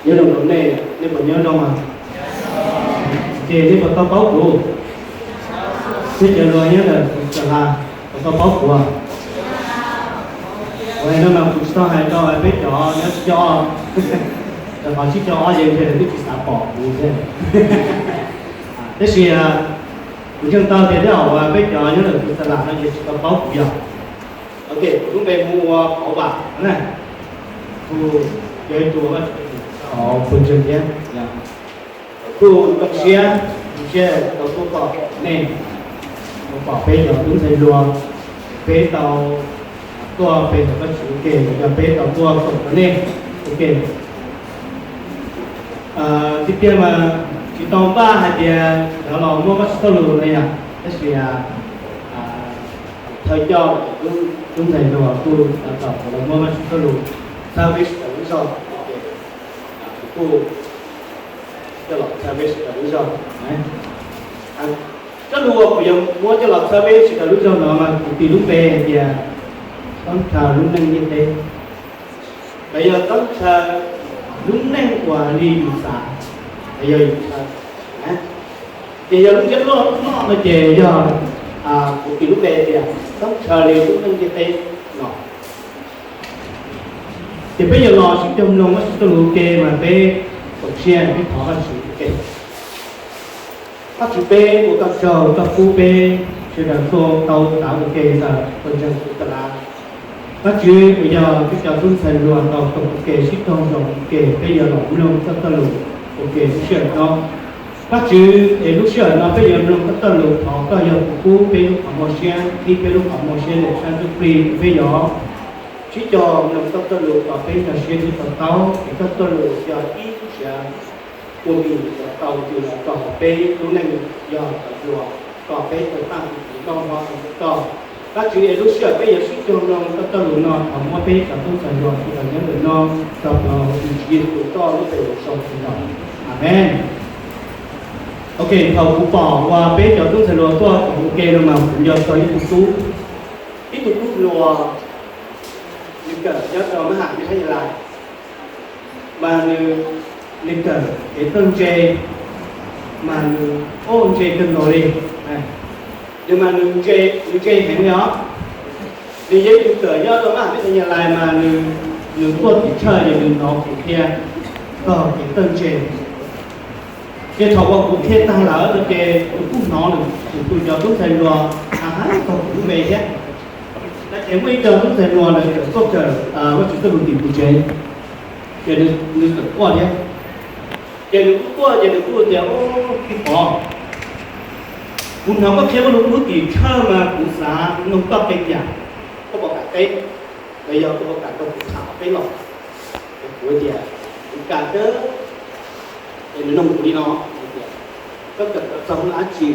Nyob zoo rau nej, nej puas nyob zoo mas? Ces nej puas tau paub kuv? Peb cov hluas nyob ntawm Kuv Xa Las puas tau paub kuv? Ua no mas kuv tsis tau hais rau peb cov nyob tsib caug ob, rau qhov tsib caug ob ces ntshe lawv twb tsis xav pom kuv thiab. Tab sis kuv ntseeg tau tias tej zaum peb cov nyob ntawm Kuv Xa Las no ces tsis tau paub kuv yog. Ok, kuv lub npe hu ua Pov Vam na, kuv yog ib tug hauv pawg ntseeg thiab. Kuj zoo siab, zoo siab tau tuaj pom nej, tau pom peb cov tub ntxhais hluas, peb tau tuaj pe ntawm Vajtswv ua ke, los yog peb tau tuaj koom rau nej ua ke. Tiag tiag mas tsis tau npaj hais tias yuav los muab Vajtswv txoj lus na yom, tab sis thawj coj tub ntxhais hluas kuj tau los muab Vajtswv txoj lus txhawb peb sawv daws lub zog, ces kuv kuj coj los txhawb peb sawv daws lub zog. Txoj lus uas kuv yuav muab coj los txhawb peb sawv daws lub zog no mas kuv tis lub npe hais tias Txhob Ntshaw Lub Neej Ntiaj Teb. Los yog Txhob Ntshaw Lub Neej Ua Li Yus Xav, los yog Yus Ntshaw. Ces yog lub ntsiab lus loj no ces yog kuv tis lub npe tias Txhob Ntshaw Li Lub Neej Ntiaj Teb no. Ces peb yuav los sib koom mloog Vajtswv txoj lus ua ke mas peb koom siab peb thov Vajtswv ua ke. Vajtswv, peb ua koj tsaug koj pub peb sawv daws tuaj tau tav ua ke ntawm pawg ntseeg Kuv Xa Las. Vajtswv, uas yog peb cov tub ntxhais hluas tau koom ua ke sib raug zoo ua ke, peb yuav los mloog koj txoj lus ua ke lub sij hawm no. Vajtswv, es lub sij hawm no peb yuav mloog koj txoj lus, thov koj yog tus pub peb lub qhov muag siab, qhib peb lub qhov muag siab ntawm sab ntsuj plig, peb yuav sib cog mloog koj txoj lus kom peb nkag siab thiab to taub, es koj txoj lus yog ib siav ua npis uas tau ntws los rau hauv peb lub neej yog cov hluas, kom peb tau tag tus noj mov ntawm koj. Vajtswv, es lub sij hawm peb yuav sib cog mloog koj txoj lus no, thov muab peb cov tub ntxhais hluas sawv daws nyob ntawm no tso plhuav hauv tus Tswv Yexus koj lub npe los sau xwb no. Amees. Ok, thaum kuv pom uas peb cov tub ntxhais hluas tuaj koom ua ke no mas kuv nco txog ib tug tub, ib tug tub hluas, nws kawm nyob rau mab ham vib thab nyas lais, mas nws, nws kawm kev txawj ntse, mas nws, o, ntse kawg nkaus li. Nws mas nws ntse, nws ntse heev li os. Nws yog ib tug kawm nyob rau mab ham vib thab nyas lais mas nws, nws tuaj tim thawj ces nws hnov kuv qhia txog kev txawj ntse. Ces thaum uas kuv qhia tag lawm no ces kuv kuj hnov lawm, kuv tus cov tub ntxhais hluas hais txog kuv lub npe thiab. No ces muaj ib co tub ntxhais hluas lawv txawm tuaj kawm Vajtswv txoj lus tim kuv tsev, ces nws txawm quaj thiab. Ces nws kuj quaj ces nws kuj tias, Tij Pov, kuv hnov koj qhia Vajluskub tim thawj mas kuv xav nug koj qee yam, koj puas kam teb, los yog koj puas kam nrog kuv tham qhov peb los? Ces kuv tias, Kuv kam kawg. Ces nws nug kuv li no tias, Koj kawm tau txog dab tsi?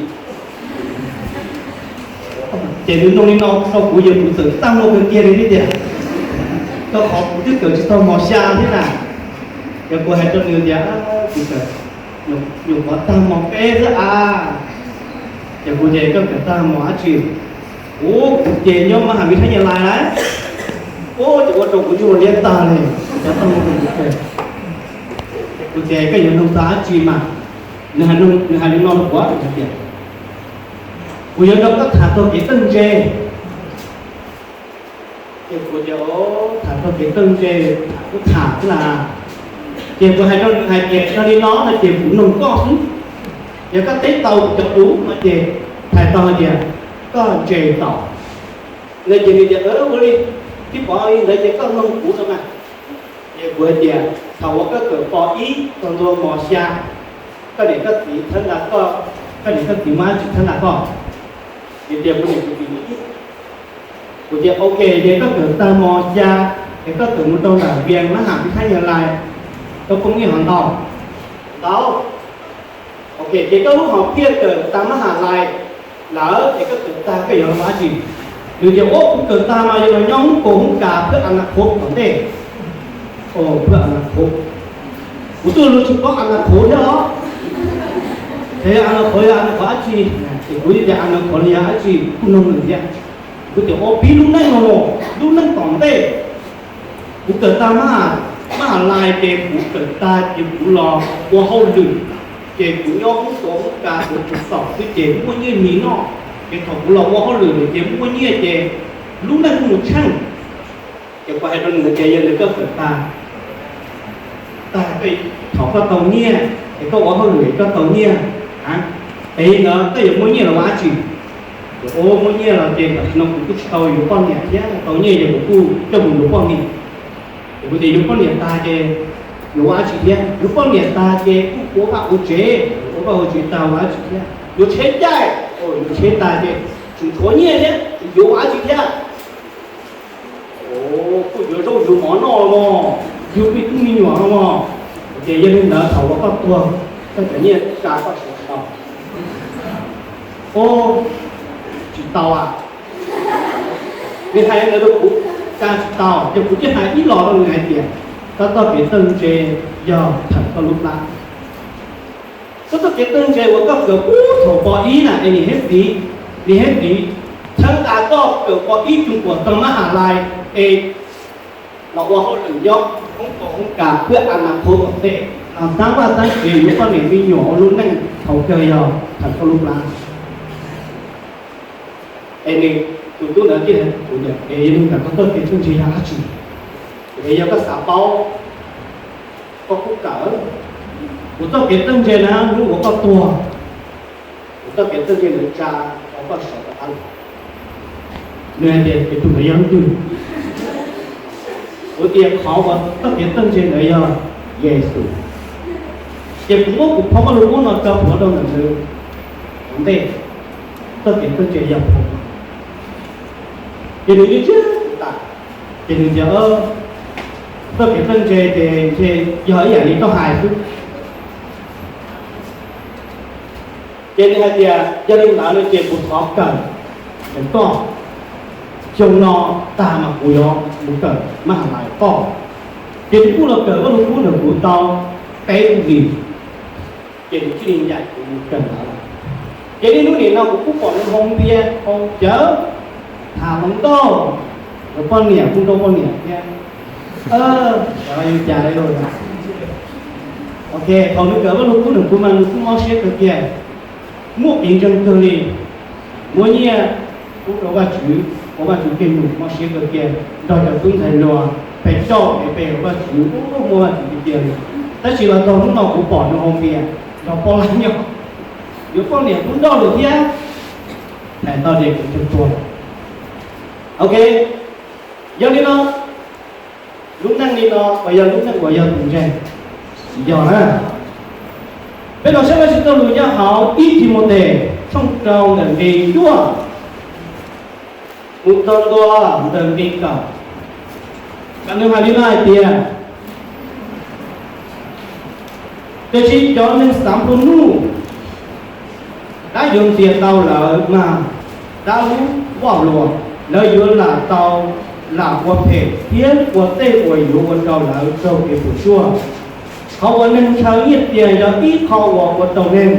Ces nws nug li no rau kuv, yog kuv txawm tag muag kawg kiag li thiab tias, rau qhov kuv twb kawm tsis txog mos xya thiab na. Ces kuv hais rau nws tias, Kuv kawm nyuam qhuav tag mos peb xwb a. Ces kuv tias, Koj kawm tag mos dab tsi? Ub, kuv ces nyob mab ham vib thab nyas lais lawm. Ub, ces ua rau kuv nyuag liab tag li, cov tag muag kawg kiag. Kuv tias, Koj yuav nug txog dab tsi mas? Nws hais li no rau kuv tias, Kuv yuav nrog koj tham txog kev txawj ntse. Ces kuv tias, Tham txog kev txawj ntse, tham kuj tham xwb las. Ces kuv hais rau nws hais tias, Yog li no no ces kuv nug koj xwb, yog koj teb tau kuv cov lus no ces txhais tau hais tias koj ntse tau. No ces nws tias, Ua li, Tij Pov, li ntawd ces koj nug kuv no mas. Ces kuv hais tias, Thaum uas koj kawm pos ib txog ntua mos xya, koj niam koj txiv txhawb nqa koj, koj niam koj txiv muaj dab tsi txhawb nqa koj? Nws tias, Kuv niam kuv txiv muaj ib. Kuv tias, Ok, ces koj kawm tag mos xya es koj kawm mus rau nram Vias mab ham vib thab nyas lais, koj poob ib hom ntau? Ntau. Ok, ces koj lub hom phiaj kawm tag mab ham lais lawm es koj kawm tag koj yuav los ua dab tsi? Nws tias, Ub, kuv kawm tag mas yuav los nyob hoob kaus hoob kas phwb a na qhuv tom ntej. Phwb a na qhuv. Kuv twb los tsis paub a na qhuv thiab os. Ces a na qhuv yog a na qhuv dab tsi? Ces kuv tias, A na qhuv yog dab tsi? Kuv nug nws thiab. Kuv tias, Ua, pib lub neej no, lub neej tom ntej. Kuv kawm tag mab ham Mab Has Lais ces kuv kawm tag ces kuv los ua hauj lwm, ces kuv nyob hoob tua hoob kas kuv tsuas xaum xwb ces muaj nyiaj mis noj. Ces thaum kuv los ua hauj lwm lawm ces muaj nyiaj ces lub neej kuj mus tsheej. Ces kuv hais rau nws tias yog li koj kawm tag, tag thaum koj tau nyiaj es koj ua hauj lwm koj tau nyiaj, es no koj yuav muaj nyiaj los ua dab tsi? Ces muaj nyiaj los ces tam sim no kuv kuj tsis tau yuav poj niam thiab, tau nyiaj ces kuv kuj coj mus yuav poj niam. Ces kuv tias yuav poj niam tag ces yuav ua dab tsi thiab? Yuav poj niam tag ces kuj ua vaj ua tsev, ua vaj ua tsev tag ua dab tsi thiab? Yuav tsheb caij, yuav tsheb tag ces tseem tshuav nyiaj thiab, tseem yuav ua dab tsi thiab? Kuj yuav zaub yuav mov noj los, yug me tub me nyuam no mog. Ces yog li ntawd thaum uas koj tuag, koj cov nyiaj tsa koj suav tau? Tsis tau a. Nws hais ntawd rau kuv, tsa tsis tau, ces kuv thiaj hais ib los rau nws hais tias koj txoj kev txawj ntse yog thawm koj lub plab. Koj txoj kev txawj ntse uas koj kawm puag thaum pos ib na es niam thiab txiv, niam thiab txiv txhawb nqa koj kawm pos ib txog puas tag Mab Has Lais es los ua hauj lwm nyob hoob tua hoob kas pab a na khov kom tej, los xav vaj xav tsev yuav poj niam me nyuam ua lub neej thaum kawg yog thawm koj lub plab. Es nws, tus tub ntawd thiaj hais kuv tias es yog li ntawd koj txoj kev txawj ntse yog dab tsi? Es yog koj xav paub, koj kuj kawm. Kuv txoj kev txawj ntse na hnub uas koj tuag, kuv txoj kev txawj ntse ntawd tsa rau koj saib rov qab los. Nws hais tias ces tus ntawd yog leej twg? Kuv tias qhov uas txoj kev txawj ntse ntawd yog Yexus. Ces kuv muab kuv phau Vajluskub no tso plhuav rau ntawm nws hauv ntej, txoj kev txawj ntse yog phau no. Ces nws ntsia ntsia kuv tas, ces nws tias txoj kev txawj ntse ces ntshe yog ib yam li koj hais xwb. Ces nws hais tias yog li ntawd no ces kuv thov kawm ntawm koj, xyoo no tag mas kuv yuav mus kawm Mab Has Lais koj. Ces nws kuj los kawm Vajluskub ntawm kuv tau peb lub hlis, ces nws thiaj li ncaim kuv mus kawm ntawd. Ces niaj hnub nim no kuv kuj pom nws hoo npias hoo cawv, tham hluas nkauj, yuav poj niam kuj nrauj poj niam thiab. Yus cas li. Ok, thaum nws kawm Vajluskub ntawm kuv mas nws kuj mob siab kawg kiag, muaj kev ntseeg kawg li, muab nyiaj pub rau Vajtswv, ua Vajtswv tej num mob siab kawg kiag, nrog cov tub ntxhais hluas pes coj es pe rau Vajtswv, muaj Vajtswv tiag tiag li. Tab sis los txog hnub no kuv pom nws hoo npias nrog poj laib nyob, yuav poj niam kuj nrauj lawm thiab. Hais tau tias kuv tus tuag. Ok, yog li no, lub neej li no uas yog lub neej uas yog tus ntseeg? Tsis yog na. Peb los saib Vajtswv txoj lus nyob hauv ib Timautes tshooj rau ntawm nqe cuaj mus txog ntua ntawm nqe kaum, nws hais li no hais tias, tiam sis cov neeg xav nplua nuj, dab yuav ntxias tau lawv mas dab lub voj hluas, lawv yuav lam tau lam ua phem thiab ua tej uas yuav ua rau lawv raug kev puas tsuaj. Qhov uas neeg ntshaw nyiaj txiag yog ib qho uas ua rau neeg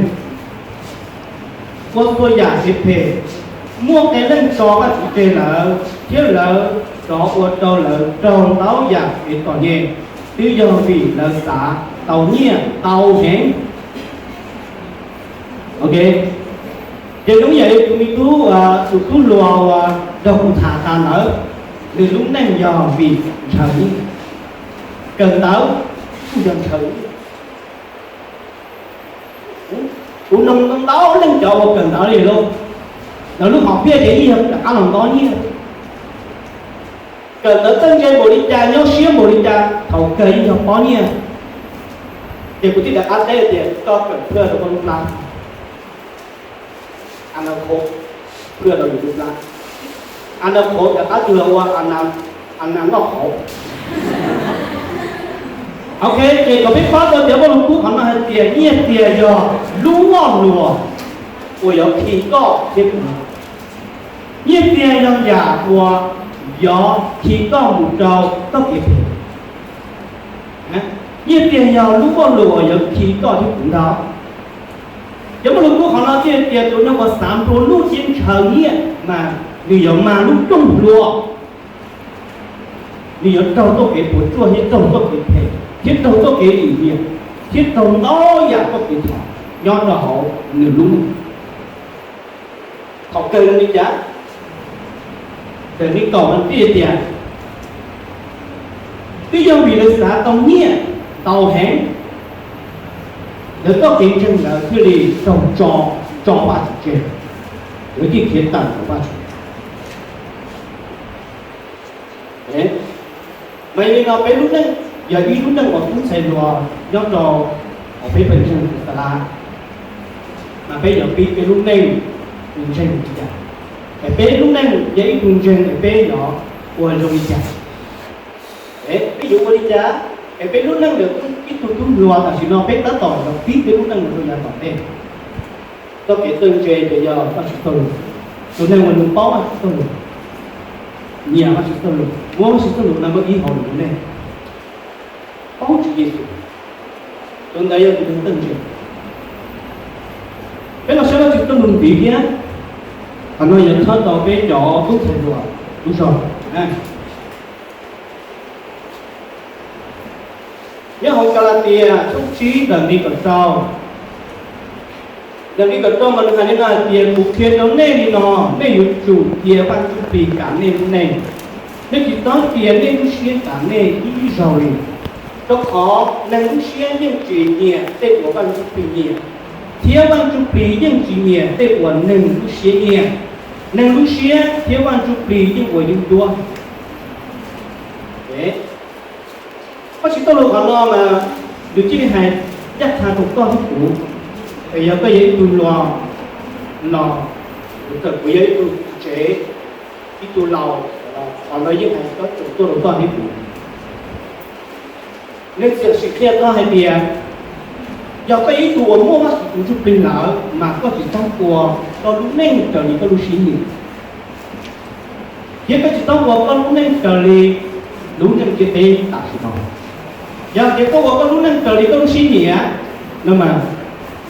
ua txhua yam kev phem. Muaj qee leej tso Vajtswv tseg lawm, thiab lawv rov ua rau lawv raug ntau yam kev txom nyem, twb yog vim lawv xav tau nyiaj ntau heev. Ok, ces zoo yam li tus me tub, tus tub hluas uas nrog kuv tham tas ntawd, nws lub neej yog vim ntshaw nyiaj. Kawm ntawv kuj yog ntshaw nyiaj. Kuv noog ntau ntau leej cov uas kawm ntawv li lauj, lawv lub hom phiaj ces yeej yog rov qab los nto nyiaj. Kawm ntawv txawj ntse npaum li cas, nyob siab npaum li cas, thaum kawg yeej yog pob nyiaj. Ces kuv thiaj rov qab teb tias koj kawm phwj rau koj lub plab, a na qhov phwj rau yus lub plab, a na qhov rov qab tug los ua a na noj qhov. Ok, ces kom peb paub tau tias Vajluskub qhov no hais tias nyiaj txiag yog lub voj hluas uas yuav khi koj thiab kuv. Nyiaj txiag yog yam uas yuav khi koj mus rau txoj kev phem. Nyiaj txiag yog lub voj hluas uas yuav khi koj thiab kuv ntag. Ces Vajluskub qhov no thiaj tias tus neeg uas xav nplua nuj thiab ntshaw nyiaj mas nws yuav mag lub rooj hlua, nws yuav raug txoj kev puas tsuaj thiab raug txoj kev phem. thiab raug txoj kev lim hiam, thiab raug ntau yam txoj kev tham nyob rau hauv nws lub neej. Thaum kawg li cas? Ces li kaum no thiaj tias, twb yog vim lawv xav tau nyiaj ntau heev, lawv txoj kev ntseeg lawv thiaj li raug tso, tso Vajtswv tseg, lawv thiaj khiav tawm ntawm Vajtswv. Mas yog li no peb lub neej yog ib lub neej uas tub ntxhais hluas nyob rau hauv peb pawg ntseeg Xalas, mas peb yuav pib peb lub neej tus ntseeg li cas? Es peb lub neej yog ib tug ntseeg es peb yuav ua zoo li cas? Es peb yuav ua li cas? Es peb lub neej yog ib tug tub hluas tam sim no peb tab tom yuav pib peb lub neej rau yav tom ntej. Txoj kev txawj ntse ces yog Vajtswv txoj lus. Tus neeg uas nws paub Vajtswv txoj lus, nyiam Vajtswv txoj lus, muab Vajtswv txoj lus no ua ib hauv lub neej, paub Tswv Yexus, tus ntawd yog tus neeg txawj ntse. Peb los saib Vajtswv txoj lus ntxiv thiab. Qhov no yog txhawb tau peb cov tub ntxhais hluas lub zog. Nyob hauv Kalatias tshooj tsib ntawm nqi kaum rau, ntawm nqi kaum rau mas nws hais li no hais tias, kuv qhia rau nej li no, nej yuav tsum cia Vaj Ntsuj Plig kav nej lub neej. Nej tsis txhob cia nej lub siab kav nej ib zaug li, rau qhov neeg lub siab yeej tsis nyiam tej uas Vaj Ntsuj Plig nyiam, thiab Vaj Ntsuj Plig yeej tsis nyiam tej uas neeg lub siab nyiam. Neeg lub siab thiab Vaj Ntsuj Plig yeej ua yeeb ncuab. Vajtswv txoj lus qhov no mas nws thiaj li hais ncaj qha rau koj thiab kuv, es yog koj yog ib tug hluas los, txawm kuv yog ib tug tsev, ib tug laus, qhov no yeej hais txog tuaj rau koj thiab kuv. Nws txawm sim qhia koj hais tias, yog koj yog ib tug uas muaj Vajtswv tus Ntsuj Plig lawm mas koj tsis txhob ua koj lub neej raws li koj lub siab nyiam, thiab koj tsis txhob ua koj lub neej raws li lub neej ntiaj teb tam sim no. Yog tias koj ua koj lub neej raws li koj lub siab nyiam no mas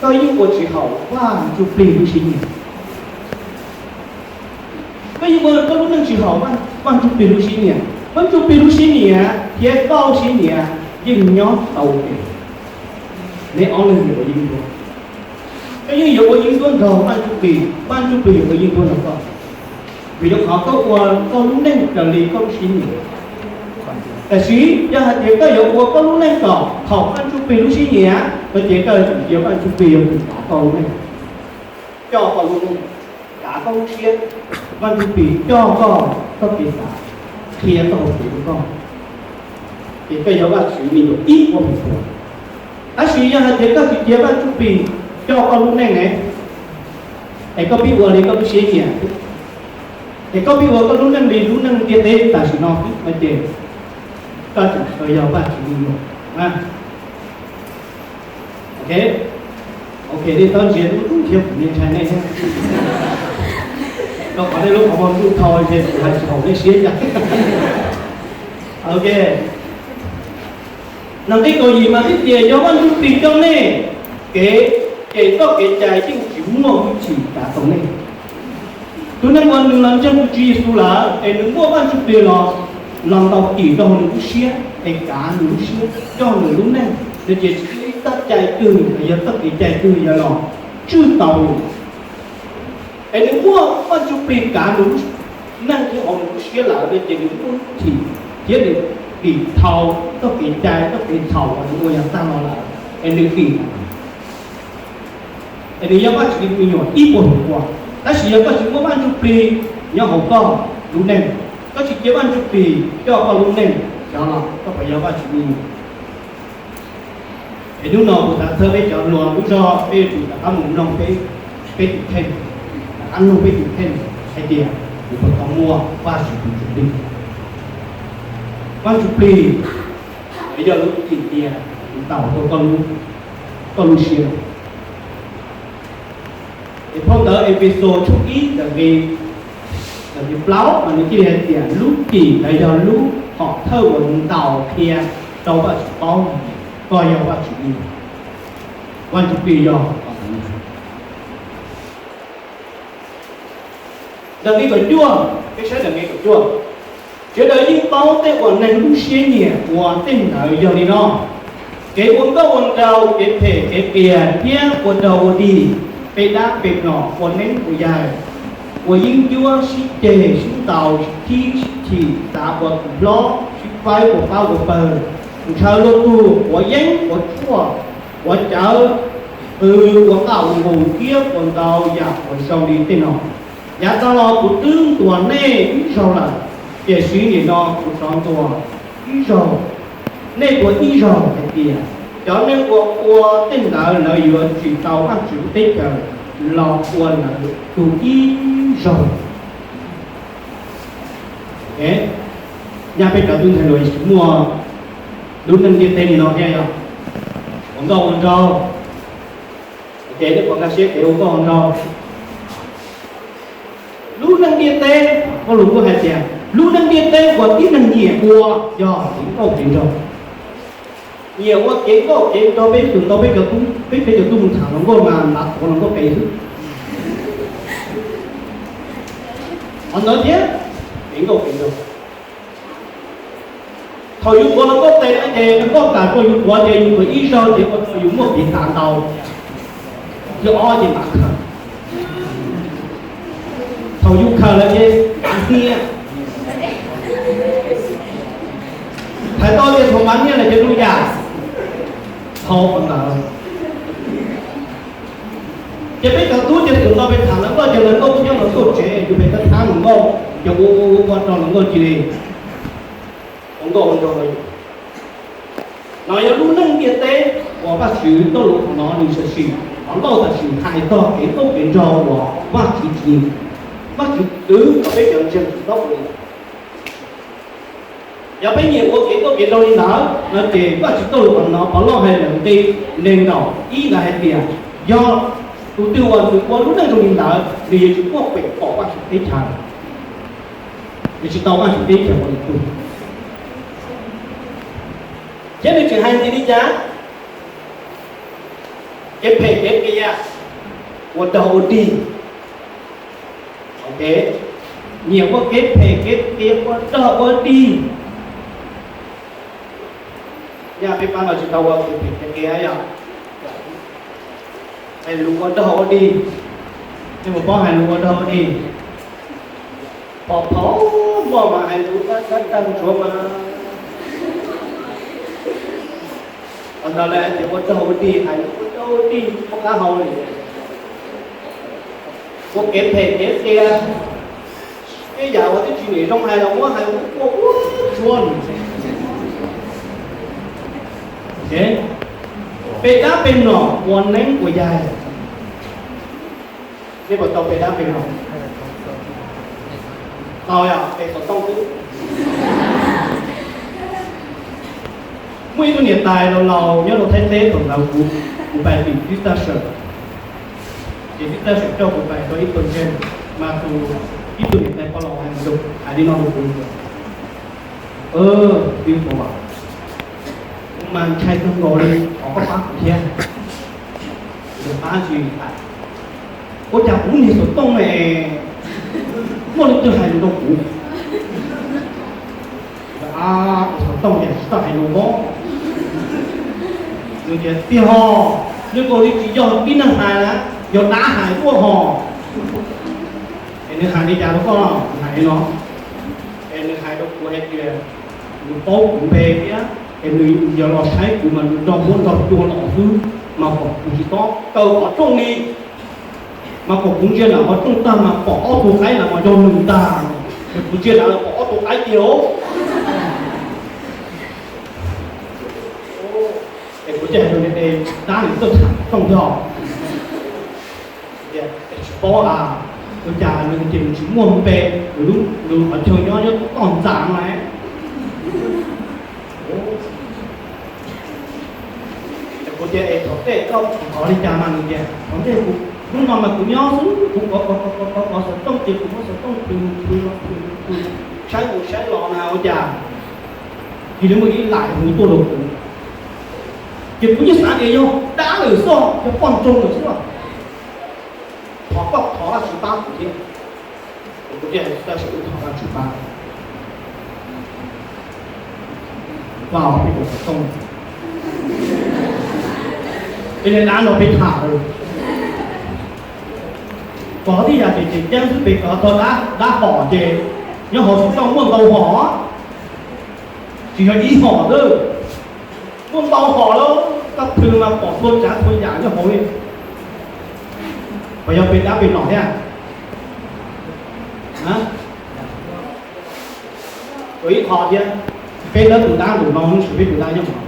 koj yeej ua tsis haum Vaj Ntsuj Plig lub siab nyiam. Koj yeej ua koj lub neej tsis haum Vaj Ntsuj Plig lub siab nyiam. Vaj Ntsuj Plig lub siab nyiam thiab koj lub siab nyiam yeej nyob tau ua ke. Neb ob leeg yuav ua yeeb ncuab. Koj yeej yuav ua yeeb ncuab nrog Vaj Ntsuj Plig, Vaj Ntsuj Plig yuav ua yeeb ncuab nrog koj, vim rau qhov koj ua koj lub neej raws li koj lub siab nyiam. Tiam sis yog hais tias koj yuav ua koj lub neej kom haum Vaj Ntsuj Plig lub siab nyiam no ces koj yuav tsum cia Vaj Ntsuj Plig yuav tsum kav koj lub neej, coj koj lub neej, kav koj lub siab. Vaj Ntsuj Plig coj koj txoj kev xav, qhia txoj hauv kev rau koj, ces koj yog Vajtswv me nyuam ib puas feem pua. Tab sis yog hais tias koj tsis cia Vaj Ntsuj Plig coj koj lub neej ne, es koj pib ua li koj lub siab nyiam, es koj pib ua koj lub neej li lub neej ntiaj teb tam sim no xwb no ces koj tseem tsis tau yog Vajtswv me nyuam. Ok, nej txhob ntsia dub thiab kuv ntshai nej, rau qhov nej lub qhov muag ntuj thau ces kuv hais tsis haum nej siab cas. Ok, nqe kaum yim mas thiaj tias yog Vaj Ntsuj Plig coj nej kev, ces txoj kev cai yeej tsis muaj hwj chim kav tau nej. Tus neeg uas nws los ntseeg tus Tswv Yexus lawm es nws muaj Vaj Ntsuj Plig los, los ntaus tim rau hauv nws lub siab es kav nws lub siab coj nws lub neej no ces tsis muaj ib txoj cai twg los yog txoj kev cai twg yuav los tswj tau nws. Es nws muaj Vaj Ntsuj Plig kav nws lub neej thiab hauv nws lub siab lawm no ces nws muaj hwj chim thiab nws dim thau txoj kev cai txoj kev txhaum uas nws ua yav tag los lawm es nws dim. Es nws yog Vajtswv me nyuam ib puas feem pua. Tab sis yog koj tsis muaj Vaj Ntsuj Plig nyob hauv koj lub neej, koj tsis cia Vaj Ntsuj Plig coj koj lub neej, xyov los koj puas yog Vajtswv me nyuam. Es hnub no kuv xav txhawb peb cov hluas lub zog peb yuav tsum rov qab mus mloog peb, peb tus kheej, rov qab mloog peb tus kheej hais tias kuv puas tau muaj Vajtswv tus Ntsuj Plig. Vaj Ntsuj Plig yog lub cim tiag ntaus rau koj lub siab. Es phau ntawv Efexus tshooj ib ntawm nqe plaub mas nws thiaj li hais tias lub cim ntawd yog lub hom thawj uas ntaus qhia rau Vajtswv paub koj yog Vajtswv me nyuam, Vaj Ntsuj Plig yog. Ntawm nqe kaum cuaj, peb saib ntawm nqe kaum cuaj, sawv daws yeej paub tej uas neeg lub siab nyiam ua tej ntawd yog li no. Kev ua nkauj ua nraug, kev phem kev qias thiab ua dog ua dig, peb dab peb nom, ua neeb ua yaig, ua yeeb ncuab, sib ceg sib ntaus, sib khib sib chim, xav ua tus hlob, sib faib ua pab ua pawg, ntshaw luag tug, quav yeeb quav tshuaj, quav cawv, qw ua qaj ua nqus thiab ua ntau yam uas zoo li tej no. Yav tag los kuv twb ntuas nej ib zaug lawm, tiam sis nim no kuv rov ntuas ib zaug, nej dua ib zaug hais tias cov neeg uas ua tej ntawd lawv yuav tsis tau Vajtswv teb chaws los ua lawv tug ib zaug. Nyab peb cov tub ntxhais hluas tsis muaj lub neej ntiaj teb li no thiab yog ua nkauj ua nraug. Ces nej puas nkag siab kev ua nkauj ua nraug? Lub neej ntiaj teb, Paj Lug kuj hais tias lub neej ntiaj teb uas tib neeg nyiam ua yog kev nkauj kev nraug. Nyiam ua kev nkauj kev nraug, peb tug ntau peb cov tub, peb peb cov tub mus tham hluas nkauj mas ntav tuav hluas nkauj qes xwb. Qhov ntawd thiab, kev nkauj kev nraug. Thaum yus tuav hluas nkauj qes no ces hluas nkauj kam tuaj yus tuav ces yus tuav ib zaug ces ua rau yus muaj kev xav ntau, yog ob ces mam khaws. Thaum yus khaws lawm ces mav hnia. Hais tau tias thaum mav hnia lawm ces zoo li cas? Dhau qhov ntawd. Ces peb cov tub ces thaum no peb tham hluas nkauj ces hluas nkauj nyob hauv tuaj tsev, yus pheej tab thab hluas nkauj, ces ua ua ua rau hluas nkauj cia li ua nkauj ua nraug. No yog lub neej ntiaj teb uas Vajtswv txoj lus qhov no nws tam sim, qhov Lauj tam sim hais txog kev nkauj kev nraug uas Vajtswv tsis, Vajtswv twv kom peb cov ntseeg tsis txhob ua li ntawd. Yog peb nyiam ua kev nkauj kev nraug li ntawd no ces Vajtswv txoj lus qhov no Pov Lauj hais lawm nqe nees nkaum ib ntawd hais tias yog tus twg uas nws ua lub neej zoo li ntawd nws yuav tsis muaj peem pom Vajtswv teb chaws, nws tsis tau Vajtswv teb chaws ua li tus. Thiab nws tseem hais ntxiv li cas? Kev phem kev qias, ua dog ua dig. Nyiam ua kev phem kev qias, ua dog ua dig. Nyaj peb pab no tsis tau ua kev phem kev qias yog hais lus ua dog ua dig. Nej puas paub hais lus ua dog ua dig? Pom phaum muaj mas hais lus tab tab tag ntsuav mas. Qhov ntawd lawv hais tias ua dog ua dig, hais lus ua dog ua dig poob qab hau li. Ua kev phem kev qias, tej yam uas twb tsis niam zoo hais los muab hais ua ua ua tsuav. Peb dab peb nom ua neeb ua yaig. Nej puas tau peb dab peb nom? Tau yog peb xov tooj xwb. Muaj ib tug niam tais laus laus nyob rau Thaib teb thaum ntawd kuv, kuv pais tim tib tag sawm, ces tib tag sawm coj kuv pais rau ib tug ntseeg, mas tus, ib tug niam tais pog laus hais rau, hais li no rau kuv tias, Tij Huas, kuv mas ntshai kawg nkaus li, thov koj pab kuv thiab. Kuv pab tsis tas, ua cas kuv niag xov tooj ne, muaj leej twg hais lus rau kuv? Xov tooj ces tsis tau hais lus os. Nws tias, Tij Huas, zoo nkaus li tsis yog tib neeg hais na, yog dab hais tuaj hos. Es nws hais li cas rau koj? Nws hais li no, es nws hais rau kuv hais tias nws paub kuv npe thiab es nws yog los saib kuv mas nws nrog huab nrog cua los xwb, mas kom kuv tsis txhob kaw qhov rooj li, mas kom kuv ntsia ntawm qhov rooj tag mas pom ob tug qaib ntawd mas yog nws ntag. Es kuv ntsia ntawd pom ob tug qaib tiag os. Es kuv thiaj hais rau nws, dab nws txawj tham rooj thiab os. Tsis paub a, ua cas nws tias nws tsis muaj npe, nws lub, nws qhov chaw nyob nyob toj ntxas no. Kuv tias, Es thaum ntej koj thov li cas mas? Nws tias, Thaum ntej kuv, hnub no mas kuv nyob xwb, kuv kov kov kov kov xov tooj ces kuv muab xov tooj plhws plhws plhws, saib mus saib los na ua cas cia li muaj ib laim hu tuaj rau kuv. Ces kuv yeej xav tias yog dab lawm xwb, yog poj ntxoog lawm xwb. Thov koj thov Vajtswv pab kuv thiab. Kuv thiaj hais Vajtswv, thov Vajtswv pab. Vaj peb tus xov tooj, Peb dab no peb tham lawm. Kov tib yam ces ces ceeb xwb, peb kov txog dab hom ces nyob hauv xov tooj muaj ntau hom, tsis yog ib hom xwb, muaj ntau hom lawm. Koj plhws mas pom txhua tsav txhua yam nyob hauv li. Puas yog peb dab peb no thiab? Ua ib qho thiab, peb lawv tus dab lus no, tab sis peb tus dab nyob hauv.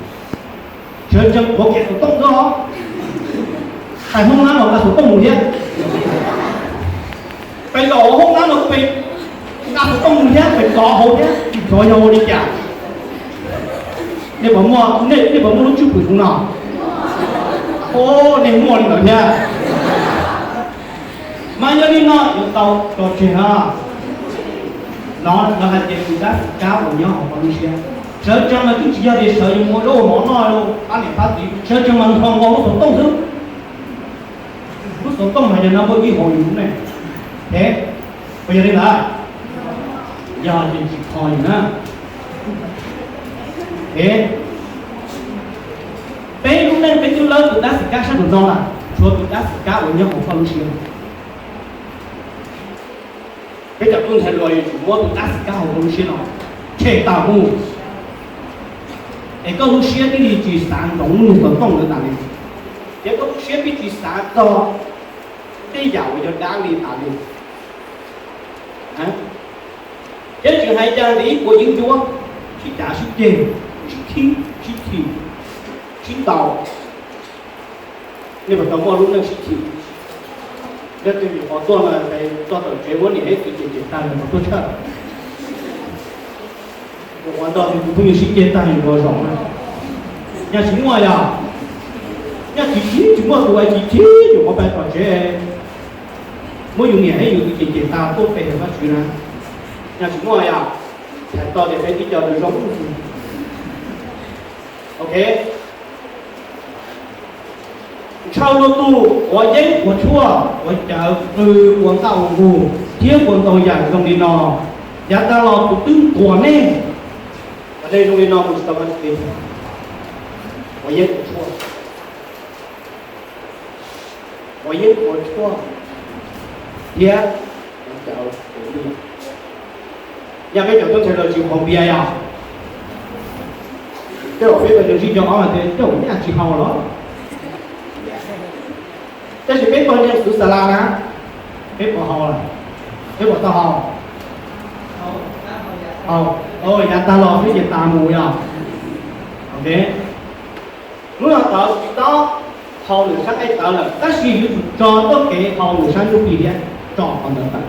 Sawv tsees qhuav kiag xov tooj xwb, pais hoob nab los nqa xov tooj mus thiab, pais los hoob nab los pais nqa xov tooj mus thiab, pais kov hauv thiab, tsis xyov yog ua li cas. Nej puas muaj, nej puas muaj lub tswj pwm zoo no? Os, nej muaj li ntawd thiab. Mas yog li no yuav tau tso tseg na. Los lawv hais tias tus dab xwm kab uas nyob hauv koj lub siab, sawv tsees mas twb tsis yog tias sawv yuav mus ua zaub ua mov noj rau pab niam pab txiv, sawv tsees mas nrho nkaus lub xov tooj xwb. Lub xov tooj mas yog no muaj ib hauv yus lub neej. Es puas yog li ntawd? Yog ces tsis kho yus na. Es peb lub neej peb twb lawb tus dab xwm kab sab nraum no lawm, tshuav tus dab xwm kab uas nyob hauv koj lub siab. Peb cov tub ntxhais hluas yuav tsum muab tus dab xwm kab hauv koj lub siab no tshem tawm mus, es koj lub siab thiaj li tsis xav ntsoov lub niag xov tooj ntawd tas li, thiab koj lub siab thiaj tsis xav txog tej yam uas yog dab li tas li. Thiab tsis hais cas li ib puas yeeb ncuab, sib cav sib ceg, sib khib sib chim, sib ntaus. Nej puas tau muaj lub neej sib chim? Leej twg nyuam qhuav tuaj no, tuaj tom tsev muab niam ib txiv cem cem tag, nyuam qhuav tuaj tshaj. Nyuam qhuav nrog tus phooj ywg sib ceg tag, nyuam qhuav zaum na. Nyaj tsis muaj yog, nyaj tsis tib tsis muaj tus uas tsis tib nyuam qhuav pais tom tsev muab yus niam thiab yus txiv cem cem tag tuaj pe Vajtswv na. Nyaj tsis muaj yog, hais tau tias peb tib co nws zoo. Ok. Ntshaw luag tug, quav yeeb quav tshuaj, quav cawv, qw ua ntaj ua nqug, thiab ua ntau yam zoo li no, yav tag los kuv twb ntuas nej. Qhov nej zoo li no kuv tsis tau Vajtswv, quav yeeb quav tshuaj, quav yeeb quav tshuaj thiab quav cawv. Nyaj peb cov tub ntxhais hluas tsis haus npias yog, tej zaum peb pais ntsib cov ob hais tias tej zaum nyaj tsis haus los. Tab sis peb pog niag Xus Xas Las na, peb puas haus lawm? Peb puas tau haus? Haus, yav tag los peb ces tas mus yog. Ok. Hnub no tod tsis tau haus lwm sab nqaij tawv lawm, tab sis yuav tsum tso txoj kev haus lwm sab ntsuj plig thiab, tso qhov ntawd tawm.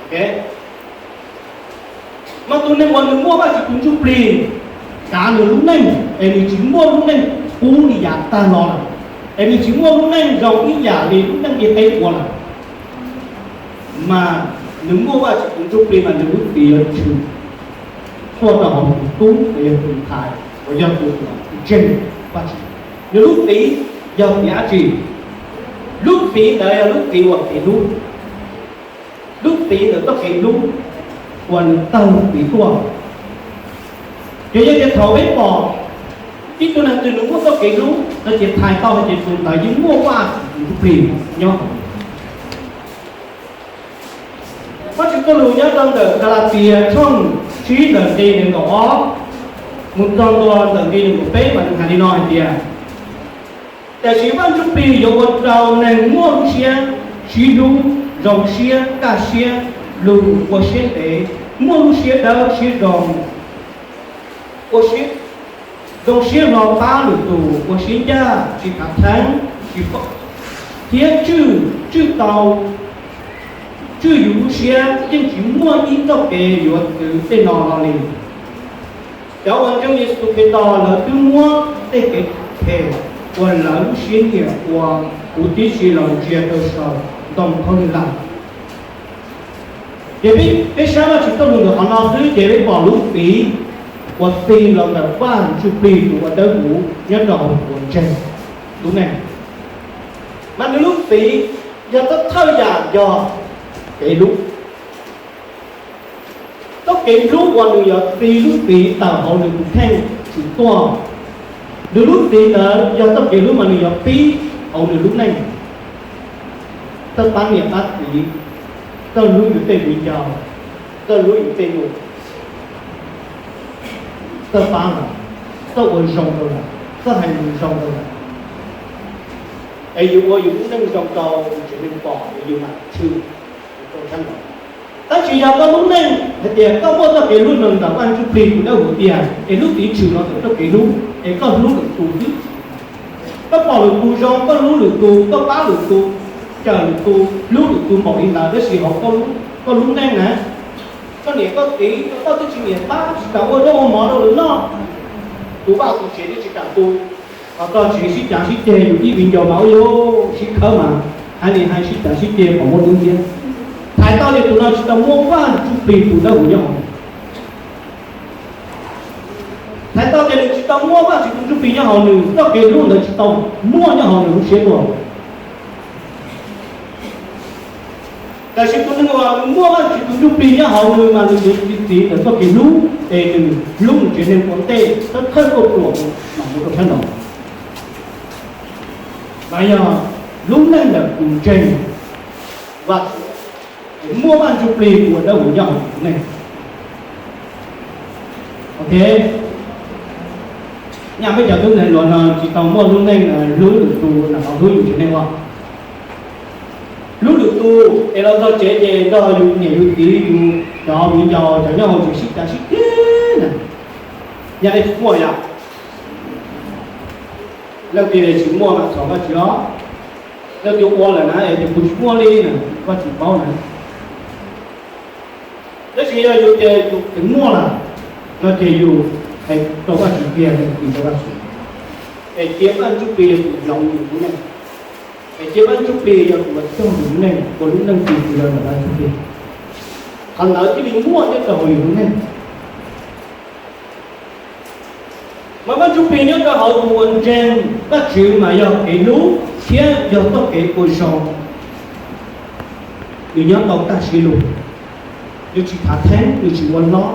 Ok. Mas tus neeg uas nws muaj Vajtswv tus ntsuj plig kav nws lub neej, es nws tsis muaj lub neej kub li yav tag los lawm, es nws tsis muaj lub neej zoo ib yam li lub neej ntiaj teb ua lawm, mas nws muaj Vajtswv tus ntsuj plig mas nws lub txim yuav tshwm tuaj rau hauv tus tub los yog tus ntxhais uas yog tus uas ntseeg Vajtswv. Nws lub txim yog txim dab tsi? Lub txim ntawd yog lub txim uas kev hlub. Lub txim ntawm txoj kev hlub uas nws tawg txim tuaj. Ces yog tias thaum peb pom ib tug neeg twg nws muaj txoj kev hlub no ces txhais tau hais tias tus ntawd yeej muaj Vajtswv tus ntsuj plig nyob hauv. Vajtswv txoj lus nyob rau ntawm Kalatias tshooj tsib ntawm nqe nees nkaum ob mus txog ntua ntawm nqe nees nkaum peb mas nws hais li no hais tias, tiam sis Vaj Ntsuj Plig yuav ua rau neeg muaj lub siab sib hlub, zoo siab, kaj siab, lus ua siab ntev, muaj lub siab dawb siab zoo, ua siab, zoo siab hlo pab lwm tus, ua siab ncaj, tsis khav theeb, tsis, thiab tswj, tswj tau, tswj yus lub siab, yeej tsis muaj ib txoj kev yuav txwv tej no hlo li. Cov uas ntseeg Yexus Khetos lawv twb muab tej kev phem uas lawv lub siab nyiam ua, kuv tib si los ntsia rau saum ntoo khaub lig lawm. Ces peb saib Vajtswv txoj lus ntawm qhov no xwb ces peb pom lub txim uas txi los ntawm Vaj Ntsuj Plig tus uas dawb huv nyob rau hauv tus uas ntseeg lub neej. Mas nws lub txim yog thawj thawj yam yog kev hlub. Txoj kev hlub uas nws yuav txi lub txim tawm hauv nws tus kheej tshwm tuaj. Nws lub txiv ntawd yog txoj kev hlub mas nws yuav pib hauv nws lub neej. Koj pab niam pab txiv, koj hlub yus tej viv ncaus, koj hlub yus tej nus, koj pab lawm, koj ua zoo rau lawm, koj hais lus zoo rau lawm, es yus ua yus lub neej zoo rau tsev neeg pom es yus mam tshwm rau sab nraud. Tab sis yog koj lub neej hais tias koj muaj txoj kev hlub no ntawm Vaj Ntsuj Plig tus dawb huv tiag, es lub txiv tshwm los ntawm txoj kev hlub, es koj hlub lwm tus xwb. Koj pom lwm tus zoo, koj hlub lwm tus, koj pab lwm tus, cawm lwm tus, hlub lwm tus npaum li ntawd, tab sis hauv koj lub neej na, koj niam koj txiv, koj twb tsis nyiam pab, tsis kam ua zaub ua mov rau lawv noj, tus vaj tus tsev twb tsis kam tu, ho txog tsev sib cav sib ceg, yus ib viv ncaus mas ua yus sib khawb mas hais li hais sib cav sib ceg kom muaj lub ntiab. Thaiv tau tias tus no tsis tau muaj Vaj Ntsuj Plig tus dawb huv nyob hauv. Thaiv tau tias nws tsis tau muaj Vaj Ntsuj Plig nyob hauv nws, txoj kev hlub ntawd tsis tau muaj nyob hauv nws lub siab dua. Tab sis tus neeg uas nws muaj Vaj Ntsuj Plig nyob hauv nws mas nws yuav txiv txiv ntawm txoj kev hlub, es nws hlub nws tsev neeg ua ntej, thawj thawj tuaj pluam mas mus rau sab nraud. Mas yog lub neej ntawm tus ntseeg Vaj Tswv, es muaj Vaj Ntsuj Plig ua dawb huv nyob hauv tus neej. Ok, nyaj peb cov tub ntxhais hluas no tsis tau muaj lub neej hlub lwm tus los hlub yus tsev neeg ua. Hlub lwm tus es los txog tsev ces nrog yus niam yus txiv yus cov viv ncaus cov nyob hauv tsev sib cav sib ceg na. Nyaj nej tsis muaj yom? Leej twg tsis muaj mas thov Vajtswv os. Leej twg ua lawm na es tias kuv tsis muaj li na, Vajtswv paub na. Tab sis yog yus tias yus twb muaj lawm no ces yus hais rau Vajtswv kiag, yus hais rau Vajtswv, es cia Vaj Ntsuj Plig yog tus hloov yus lub neej, es cia Vaj Ntsuj Plig yog tus uas coj yus lub neej ua lub neej tus twg los ntawm Vaj Ntsuj Plig, qhov ntawd thiaj li muaj nyob rau hauv yus lub neej. Mas Vaj Ntsuj Plig nyob rau hauv tus uas ntseeg Vajtswv mas yog kev hlub thiab yog txoj kev ua zoo. Nws nyob tau tag siab lug, nws tsis khav theeb, nws tsis ua hlob,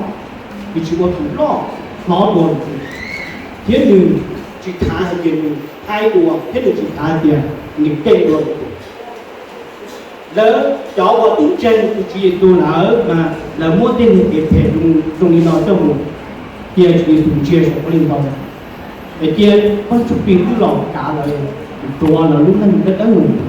nws tsis ua tus loj hlob dua, thiab nws tsis khav hais tias nws haib dua, thiab nws tsis khav hais tias nws keej dua. Lawv cov uas twb ntseeg tus Tswv Yexus lawm mas lawv muab tej niag kev phem zoo li no coj mus cia Tswv Yexus ntsia saum qhov li ntawd, es cia Vaj Ntsuj Plig twb los kav lawv, tuav lawv lub neej dawb dawb mus.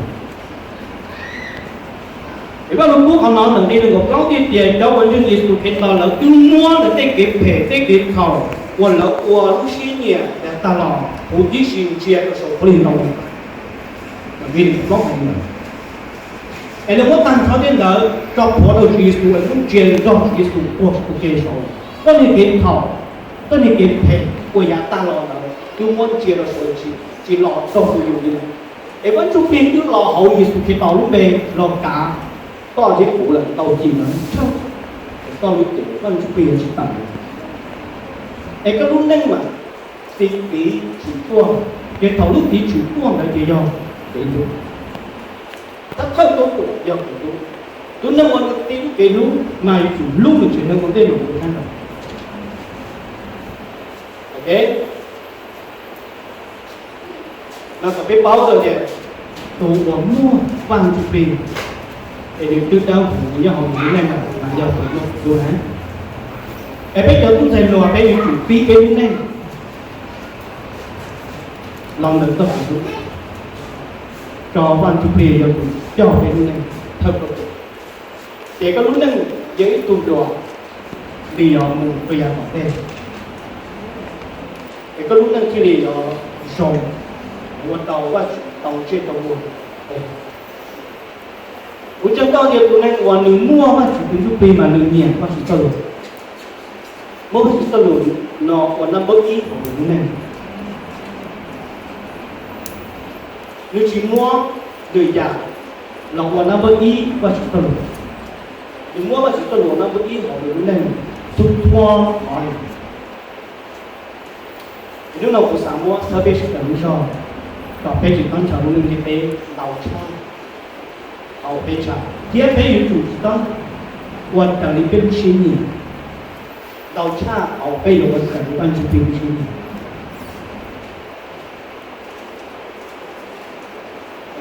Es Vaj Lug Kub qhov no ntawm nqe nees nkaum plaub thiaj tias cov uas ntseeg Yexus Khetos lawv twb muab lawv tej kev phem tej kev txhaum uas lawv ua lub siab nyiam yav tag los huv tib si ntsia rau saum qhov li ntawd. Es lawv muab tag nrho tej ntawd tso plhuav rau Tswv Yexus es lub ntsia nrog Tswv Yexus ua tus ke saud. Koj niag kev txhaum, koj niag kev phem uas yav tag los ntawd twb muab ntsia rau saud, tsis los raug tus yus li. Es Vaj Ntsuj Plig twb los hauv Yexus Khetos lub npe los kav koj thiab kuv lawm tau cim lawm tshaj. Es koj lub cev Vaj Ntsuj Plig yuav tsis tawm. Es koj lub neej mas txi txiv tshwm tuaj, ces thaum lub txiv tshwm tuaj ntawd ces yog kev hlub. Thawj thawj tuaj yog kev hlub. Tus neeg uas nws txi lub kev hlub mas yuav tsum hlub nws tsev neeg ua ntej los ua tshab ntawd. Ok, mas kom peb paub tau tias tus uas muaj Vaj Ntsuj Plig es nws twb dawb huv nyob hauv nws lub neej lawm mas yog tus muaj kev hlub na. Es peb cov tub ntxhais hluas peb yuav tsum pib peb lub neej los ntawm txoj kev hlub, tso Vaj Ntsuj Plig yog tus coj peb lub neej thawj plaub. Ces koj lub neej yog ib tug hluas li yog mus rau yav tom ntej, es koj lub neej thiaj li yuav zoo, ua tau Vajtswv tau ntsej tau muag. Kuv ntseeg tau tias tus neeg uas nws muaj Vajtswv tus Ntsuj Plig mas nws nyiam Vajtswv txoj lus, muab Vajtswv txoj lus no ua nab npawb ib hauv nws lub neej. Nws tsis muab lwm yam los ua nab npawb ib Vajtswv txoj lus, nws muab Vajtswv txoj lus nab npawb ib hauv nws lub neej txhua txhua qhov li. Hnub no kuv xav muab txhawb peb sawv daws lub zog kom peb tsis txhob ntshaw lub neej ntiaj teb ntau tshaj hauv peb tsav, thiab peb yuav tsum tsis txhob ua raws li peb lub siab nyiam ntau tshaj hauv peb yuav ua raws li Vaj Ntsuj Plig lub siab nyiam.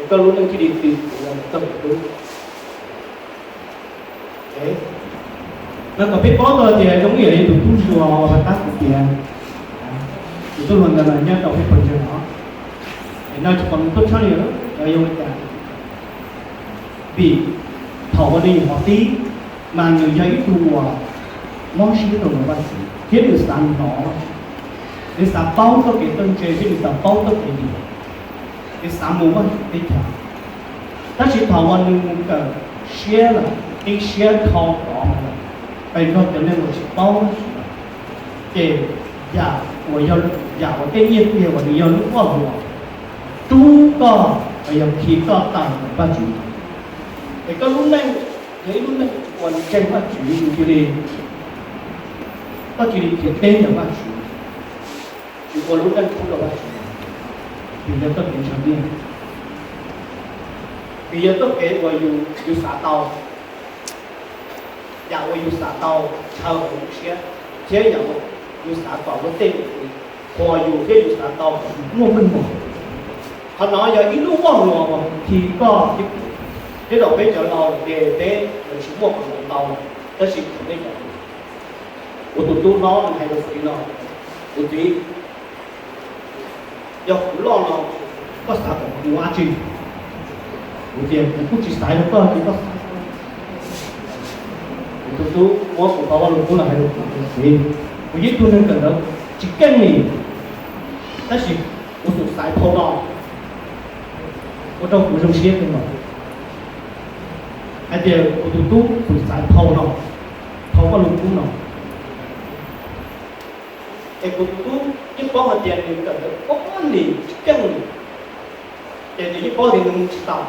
Koj lub neej thiaj li txi txiv los koj tus tub. No kom peb paub tau tias zoo ib yam li tus tub Zuag uas pab kuv tias, tus tub hluas ntawd mas nyob rau peb pawg ntseeg no, es no tsis pom nws tuaj tshaj li, yog ua cas? Vim thaum uas nws nyuam qhuav tib, mas nws yog ib tug uas mob siab rau ntawm Vajtswv thiab nws xav hnov Vajtswv, nws xav paub txoj kev txawj ntse thiab nws xav paub txoj kev dim, nws xav mus Vajtswv teb chaws. Tab sis thaum uas nws mus kawm siab lawm, qib siab dhau tod mus lawm, pes nrog cov neeg uas tsis paub Vajtswv lawm, ces yam uas yog, yam uas tej nyiaj txiag uas nws yog lub voj hlua rub koj los yog khi koj tawm ntawm Vajtswv. Es koj lub neej yog ib lub neej uas ntseeg Vajtswv, nws cia li, koj cia li khiav teb ntawm Vajtswv, tsis ua lub neej pub rau Vajtswv, vim yog txoj kev ntshaw nyiaj, vim yog txoj kev uas yus, yus xav tau, yam uas yus xav tau ntshaw hauv lub siab, thiab yam uas yus xav kom luag tej mus qhuas yus thiab yus xav tau kom yus muaj meej mom. Qhov no yog ib lub voj hlua uas khi koj thiab kuv, thiab zaum peb cov laus ces peb yuav tsis muaj qhov no ntau lawm, tab sis thaum peb cov, kuv tus tub hlob nws hais rau kuv li no, kuv txiv, yog kuv loj no koj xav kom kuv mus ua dab tsi? Kuv tias kuv kuj tsis xaiv rau koj, ces koj xav. Kuv tus tub muab kuv qhov vaj lug kub los hais rau kuv tias, txiv, kuv yog ib tug neeg kawm ntawv tsis keej li, tab sis kuv xum xaiv phau no ua rau kuv zoo siab kawg nkaus. Hais tias kuv tus tub xum xaiv phau no, phau vaj lug kub no, es kuv tus tub yeej paub hais tias nws kawm ntawv ob peb hnub tsis keej li, ces nws yeej paub tias nws mus tsis tau.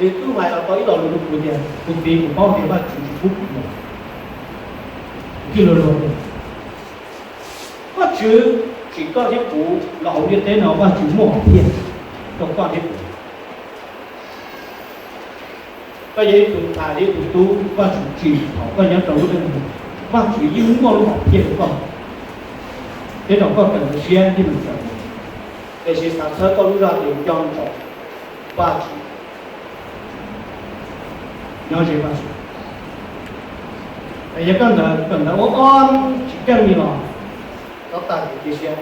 Nws twb hais los tau ib lo lus rau kuv tias, kuv txiv, kuv paub tias Vajtswv tsis pub kuv mus. Kuv thiaj luag luag tias, Vajtswv tsim koj thiab kuv los hauv ntiaj teb no, Vajtswv muaj hom phiaj rau koj thiab kuv. Koj yog ib tug ntxhais thiab ib tug tub, Vajtswv tsim thaum koj nyob rau lub neej, Vajtswv yeej muaj lub hom phiaj rau koj, thiab rau koj kawm ntawv siab thiab mus kawm, tiam sis xav txhawb koj lub zog tias nco ntsoov Vajtswv, nyob ze Vajtswv. Es yog koj ntawd kawm ntawv ua ob tsis keej li los, txhob tag kev cia siab.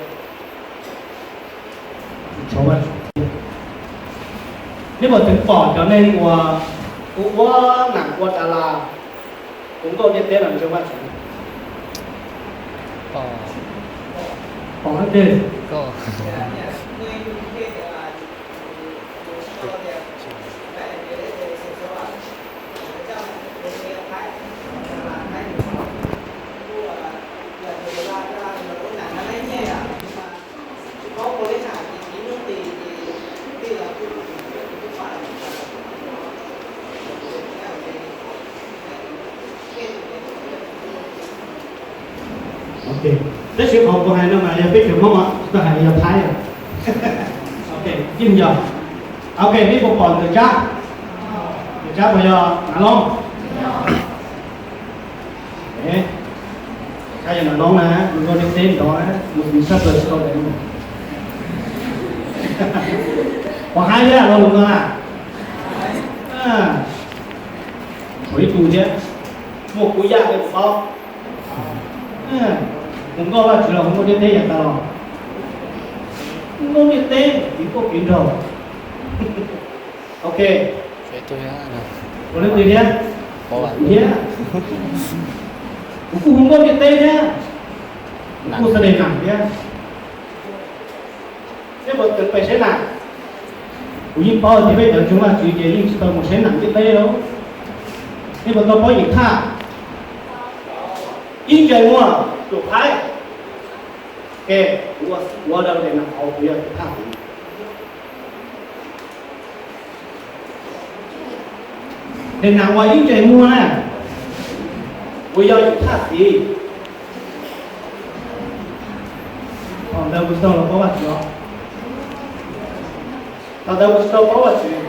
Tsis tshua Vajtswv. Neb puas tseem pom cov neeg uas ua ua nam ua da las, hu nkauj ntiaj teb los ntseeg Vajtswv? Pom, pom deb. Ok, tab sis qhov kuv hais no mas yog peb cov Hmoob, tsis tau hais yog Thaib. Ok, yeej yog. Ok, peb puas pom ntawm Tsab? Ntawm Tsab puas yog Nav Loob? Tsab yog Nav Loob na, hu nkauj ntiaj teb nrov, mus tsis tshaj plaws tsis tau daim. Puas haib thiab lo lus no na? Tshuav ib tug thiab, muaj kub yaj thiab puas paub? Hu nkauj Vajtswv los hu nkauj ntiaj teb yav tas los? Hu nkauj ntiaj teb, kev nkauj kev nraug. Ok. Ua leej twg thiab? Kuv thiab. Kuv kuj hu nkauj ntiaj teb thiab. Kuv kuj xa dej nam thiab. Neb puas tseem pes saib nam? Kuv yeej paub tias peb cov ntseeg Vajtswv ces yeej tsis tau mus saib nam ntiaj teb lauj. Neb puas tau paub yim thaj? Ib ntsais muag, tus Thaib. Ke, kuv ua, kuv ua dab nam hauv, kuv yog tus thaj. Daim nam uas ib ntsais muag na, kuv yog yim thaj txiv. Thaum ntawd kuv tsis tau los paub Vajtswv os. Thaum ntawd kuv tsis tau paub Vajtswv,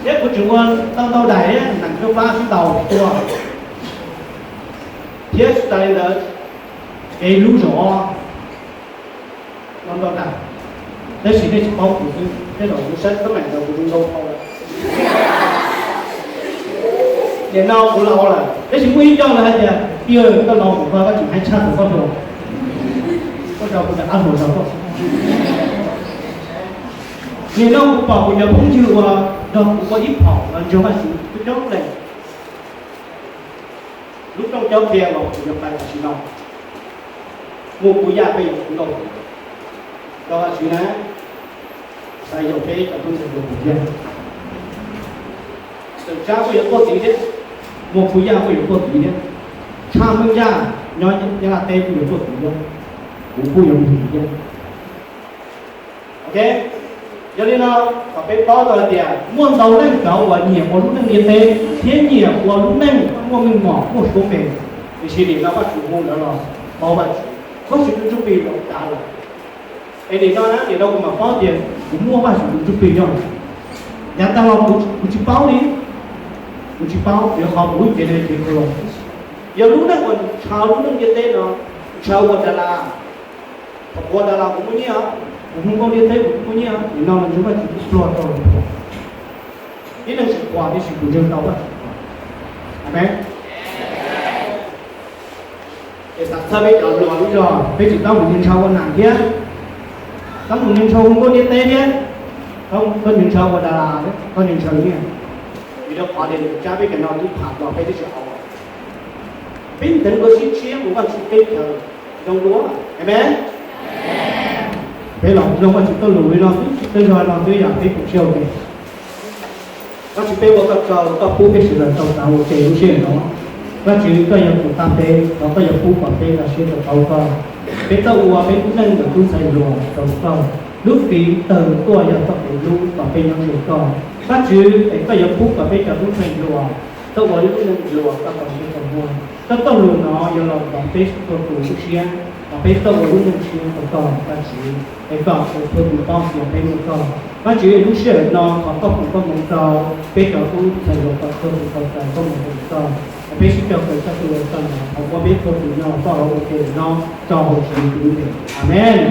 thiab kuv tseem ua tau ntau daim nam cuab fab sib ntaus tuaj, thiab tsis tas li ntawd, kev hlub zov ntau ntau daim. Tab sis nej tsis paub kuv xwb, tej zaum kuv saib teeb meem ntawd kuv zoo nkauj dhau lawm. Nim no kuv laus lawm, tab sis muaj ib co lawv hais tias, Yawg, koj laus mus koj, koj tseem haib tshaj thaum koj hluas. Koj rau kuv rov qab hluas rau koj. Nim no kuv pom kuv cov phooj ywg uas nrog kuv ua ib phaum los ntseeg Vajtswv coob leej. Lub rooj cob qhia los kuv yuav pais tam sim no, muaj kuv yaj peb yuav kuv nkauj, rau Vajtswv na. Xav yog peb cov tub ntxhais hluas kuv thiab, txawm Tsab kuj yuav tuaj tid thiab, muaj kuv yaj kuj yuav tuaj tid thiab, tshaj Meej Yaj nyob Nyab Laj teb kuj yuav tuaj tid thiab, kuv kuj yuav mus tid thiab. Ok, yog li no kom peb paub tau hais tias muaj ntau leej cov uas nyiam ua lub neej ntiaj teb thiab nyiam ua lub neej muaj meej mom muaj suab npe, tiam sis nim no Vajtswv hu lawv los paub Vajtswv, Vajtswv tus Ntsuj Plig los kav lawv. Es nim no na, nim no kuv mam paub tias kuv muaj Vajtswv tus Ntsuj Plig yog. Yav tag los kuv tsis paub li, kuv tsis paub, yog qhov kuv lub cev no cev kawg los. Yog lub neej uas ntshaw lub neej ntiaj teb no, ntshaw ua das las, thaum kuv ua das las kuv muaj nyiaj, kuv hu nkauj ntiaj teb kuv muaj nyiaj, nim no los ntseeg Vajtswv kuv pluag rau. Tib neeg tsis qhuas tiam sis kuv ntseeg tau Vajtswv. Amees. Es xav txhawb peb cov hluas lub zog, peb tsis txhob mus ntshaw ua nas thiab, txhob mus ntshaw hu nkauj ntiaj teb thiab, koj ntshaw ua das las, koj ntshaw nyiaj. Vim rau qhov tias Tsab peb cov no twb tham los peb twb tsis haus. Peb ntev dua sib tshiab mus Vajtswv teb chaws zoo dua. Amees. Peb los mloog Vajtswv txoj lus li no xwb, tej zaum no twb yog peb pus tshiab ua ke. Vajtswv, peb ua koj tsaug, koj pub peb sawv daws tau xav ua ke lub sij hawm no. Vajtswv, koj yog tus pab peb, thov koj yuav pub kom peb nkag siab rau tau koj. Peb txawj ua peb lub neej ntawm tub ntxhais hluas rau koj. Lub ris tawg tuaj yog txoj kev hlub kom peb nyob ze koj. Vajtswv, es koj yuav pub kom peb cov tub ntxhais hluas txawj ua lub neej hluas koj tau siab tau ntuj. Koj txoj lus no yuav los ntxoov peb txhua tus lub siab, kom peb txawj ua lub neej tshiab rau koj, Vajtswv. Es kom txhua tus paub tias peb muaj koj. Vajtswv, lub sij hawm no thov koj foom koob hmoov rau peb cov tub ntxhais hluas kom txhua tus tau txais koob hmoov rau koj. Es peb sib koom kawm txoj kev ua txoj no, thov ua peb txhua tus no koj hauv ua ke no, rau hauv Tswv Yexus lub npe. Amees.